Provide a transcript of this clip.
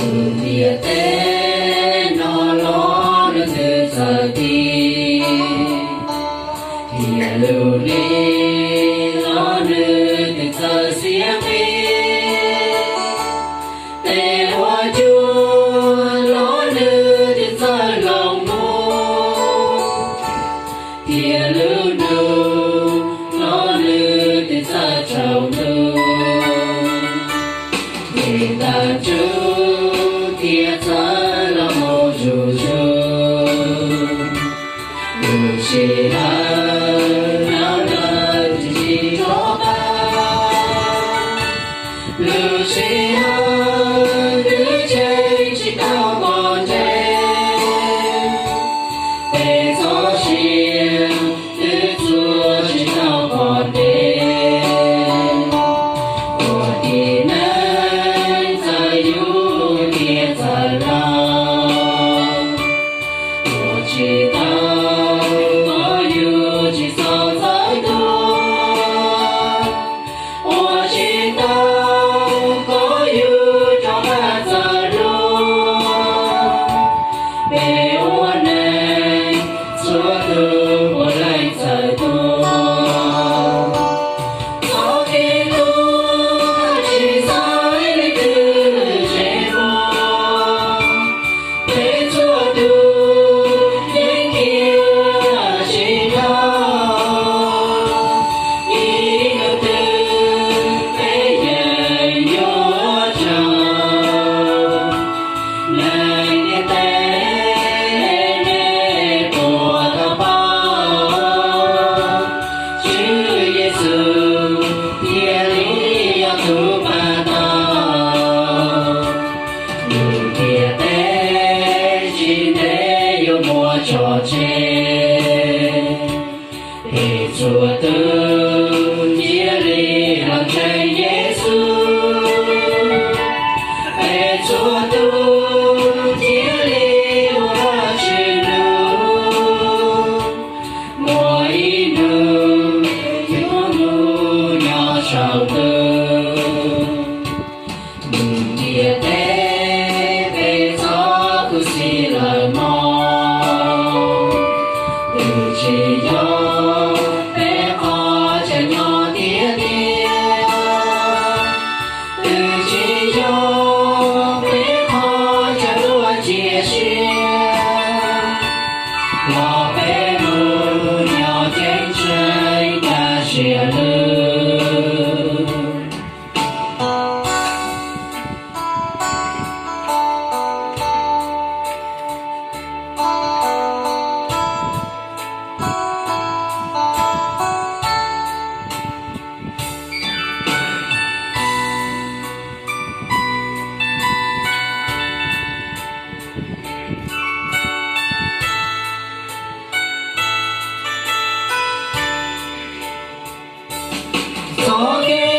Lub ntiaj teb no los leej twg txawj tiv, thiab lub hli los leej twg txawj xiab nqi, tes ua cuag los leej twg txawj loos muag, thiab lub ntuj los leej twg txawj tsaus ntuj. Tes tawg tsug thiab txawj los mus zuj zus, lub sij hawm no lawv tsis tsim tso qab, lub sij hawm twb tseg tsis tau pom ntsej, tes txoj sia twb txuas tsis tau pom ntev, ua tib neeg txawj yug thiab txawj laug, ua tsis tau kom yus tsis txhob txawj tuag, ua tsis tau kom yus rov qab txawj luag. Peb ua neeg txhua tus puav leej txawj tuag, txoj kev tuag tsis xaiv leej twg tsev muag. Peb txhua tus yeej cia tsis dhau, ib hnub twg peb yeej yuav tsaug. Neeg ntiaj teb, nej puas tau paub, Tswv Yexus thiaj li yog tus pab tau. Lub ntiaj teb tsis ntev yuav muab tso tseg, peb txhua tus cia li los ntseeg Yexus, peb txhua tus cia li ua Vajtswv lus, muaj ib hnub yuav mus nyob saum ntuj. Lub ntiaj teb peb txhob khuv xim lawm mog, twb tsis yog peb qhov chaw nyob tiag tiag, twb tsis yog peb qhov chaw luag cia siab, los peb mus nyob ceeb tsheej kaj siab lug. Txoj kev